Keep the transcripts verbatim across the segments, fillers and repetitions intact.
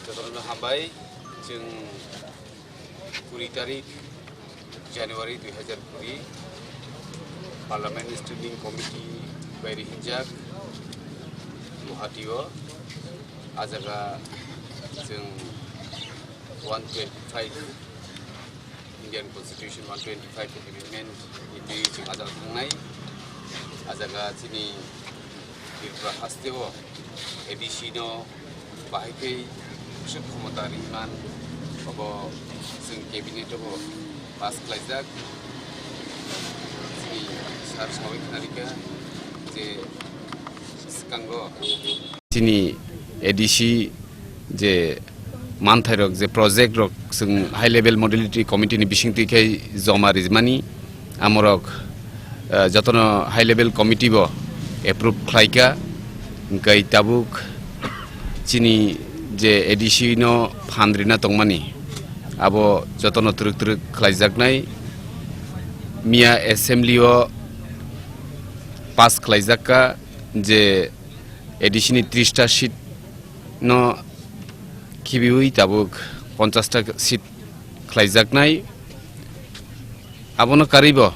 Jotono hambai, chwng kuri tarik January dui hazar kuri Parliament Standing Committee bai rihinjak Guwahati o, a jaga chwng one twenty-five Indian Constitution one twenty-five Amendment ni twi chwng ajak thangnai. A jaga chini Tripura haste o A D C no bahai khe kusuk khomota ri man, obo chwng cabinet o bo pass khlaijak. Chini sir sawi khna rikha je swkango chini A D C je manthairok, je projectrok chwng high level modality committee ni bisingtwi khai joma rijmani, amorok, eh, jotono high level committee bo approve khlaika, hwnkhe tabuk chini je A D C no phan rina tongmani, abo jotono twrwk twrwk khlaijaknai. Miya assembly o pass khlaijakka je A D C ni tris ta seat no khibiwi tabuk ponchash ta seat khlaijaknai. Abono karwibo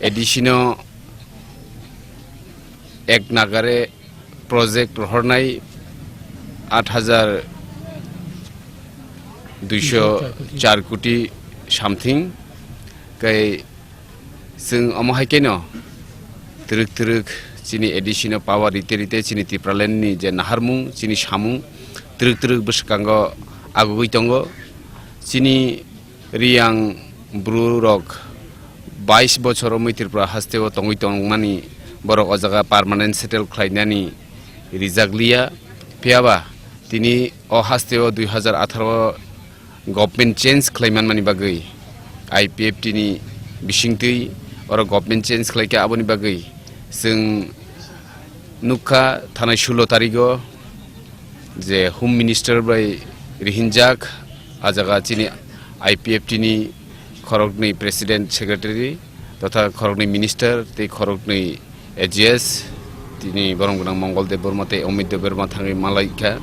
A D C no ek nagare project rohornai aat hajar duisho char koti something. Kai Chwng omo hai khe no twrwk twrwk chini A D C no power rite rite chini Tipraland ni je naharmung, chini samung twrwk twrwk bwskango agugwi tongo. Chini Riyang bru rok bais bochor romwi Tripura haste o tongwi tongmani, borok o jaga permanent settle khlainani rijak liya. Phiya ba tini o haste o dui hazar atharo government change khlai manmani bagwi, I P F T ni bisingtwi oro government change khlai kha, aboni bagwi chwng nukha thanai sulo tarigo je Home Minister bai rihinjak, a jaga chini I P F T ni khoroknwi President Secretary totha khoroknwi Minister tei khoroknwi A G S, tini borom gwnang Mongol Debbarma tei Amit Debbarma thangwi malaikha.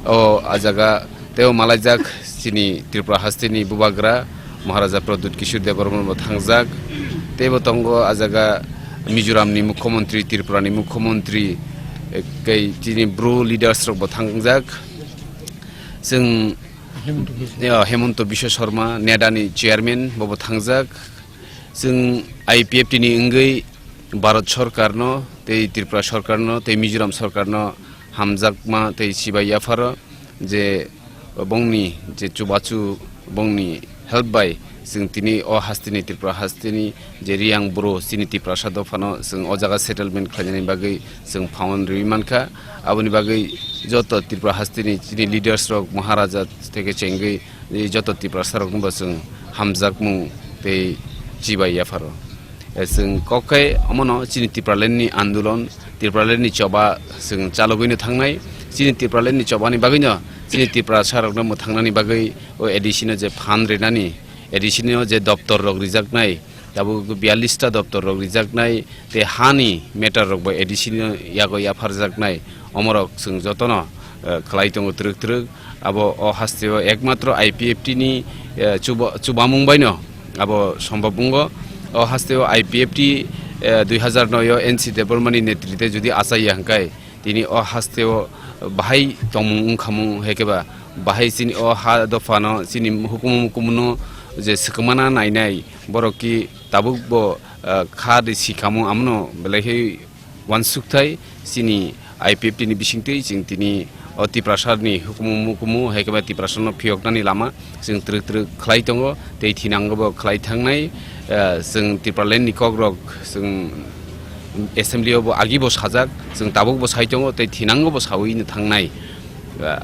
O, a jaga teibo malaijak chini Tripura hasteni bubagra Maharaja Pradyut Kishore Debbarma bo thangjak. Teibo tongo a jaga Mizoram ni Mukhyamantri, Tripura ni Mukhyamantri, eh, tei chini bru leaders rok bo thangjak. Chwng, Hemanta Biswa. Ya, Hemanta Biswa Sarma, NEDA ni chairman bo bo thangjak. Chwng I P F T ni wngwi Bharat Sarkarno tei Tripura Sarkarno tei Mizoram Sarkarno hamjakma tei chibai yapharo je bongni je chubachu bongni help bai chwng tini o hasteni, Tripura hasteni je Riyang bru chini Tiprasa dophano chwng o jaga settlement khlainani bagwi chwng phawan riwi mankha. Aboni bagwi joto Tripura hasteni chini leaders rok, Maharaja theke chengwi joto Tiprasa rokno bo chwng hamjakmung tei chibai yapharo. Eh, chwng kok khe omono chini Tipraland ni andolon, Tipraland ni choba chwng chalogwino thangnai. Chini Tipraland ni chobani bagwino chini Tiprasa rokno mwthangnani bagwi o A D C no je phan rinani, A D C no je doptor rok rijaknai, tabuk biyallis ta doptor rok rijaknai, tei hani matter rok bo A D C ni yago yapharjaknai, omorok chwng jotono, eh, khlai tongo twrwk twrwk. Abo o hasteo ekmatro I P F T ni, eh, chuba-, chubamung baino abo sombhob wngo. O hasteo I P F T, eh, dui hazar noi o N C Debbarma ni netrite jodi achaiya hwnkhe, tini o hasteo bahai tongmung wngkhamung hai khe ba bahai chini o ha dophano chini hukumu mukumuno je swkmana nainai borok ki tabuk bo, eh, kha de si khamung amono belai khe uansukthai chini I P F T ni bisingtwi chwng tini o Tiprasa ni hukumu mukumu hai khe ba Tiprasa no phiyoknani lama chwng twrwk twrwk khlai tongo tei thinango bo khlai thangnai. Eh, chwng Tipraland ni kok rok chwng assembly o bo agi bo sajak, chwng tabuk bo sai tongo tei thinango bo sawi no thangnai. Eh,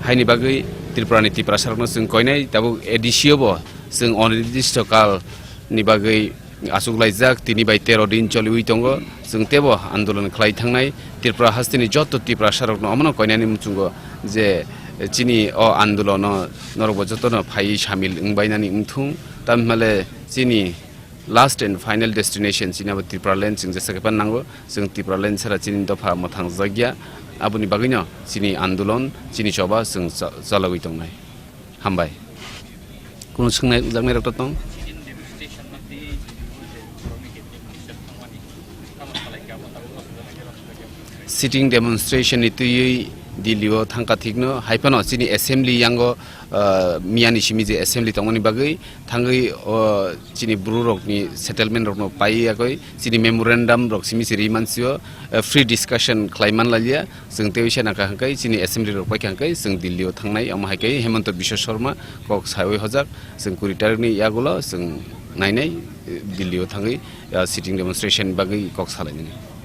haini bagwi Tripura ni Tiprasa rok no chwng koinai tabuk A D C o bo chwng onirdisto kal ni bagwi achuk laijak, tini bai tero din choliwi tongo. Chwng teibo andolon khlai thangnai Tripura hasteni joto Tiprasa rokno omono koinani muchungo je chini o andolono norokbo jotono phaiwi samil wngbainani wngthung. Tamhinmale chini Last and final destination chini abo Tipraland chwng jesa khe pan nango, chwng Tipraland sara chini dopha mwthang jakya, aboni bagwino chini andolon, chini choba chwng cha-, chalogwi tongnai. Hambai. Kunu swngnai jaknai rok to tong? Sitting demonstration ni twiwi Delhi o thangkha thikno, hai phano chini assembly yango, ah, miyani simi je assembly tongmani bagwi thangwi, o chini bru rokni settlement rokno pai yagwi chini memorandum rok simi se ri mansio, ah, free discussion khlai man lalia. Chwng tei uisa nangkha hwnkhe chini assembly rok paikha hwnkhe chwng Delhi o thangnai, omo hai khe Hemanta Biswa Sarma kok saiwi hojak, chwng kuri tarikni yagulo chwng nainai, eh, Delhi o thangwi, ah, sitting demonstration bagwi kok salainani.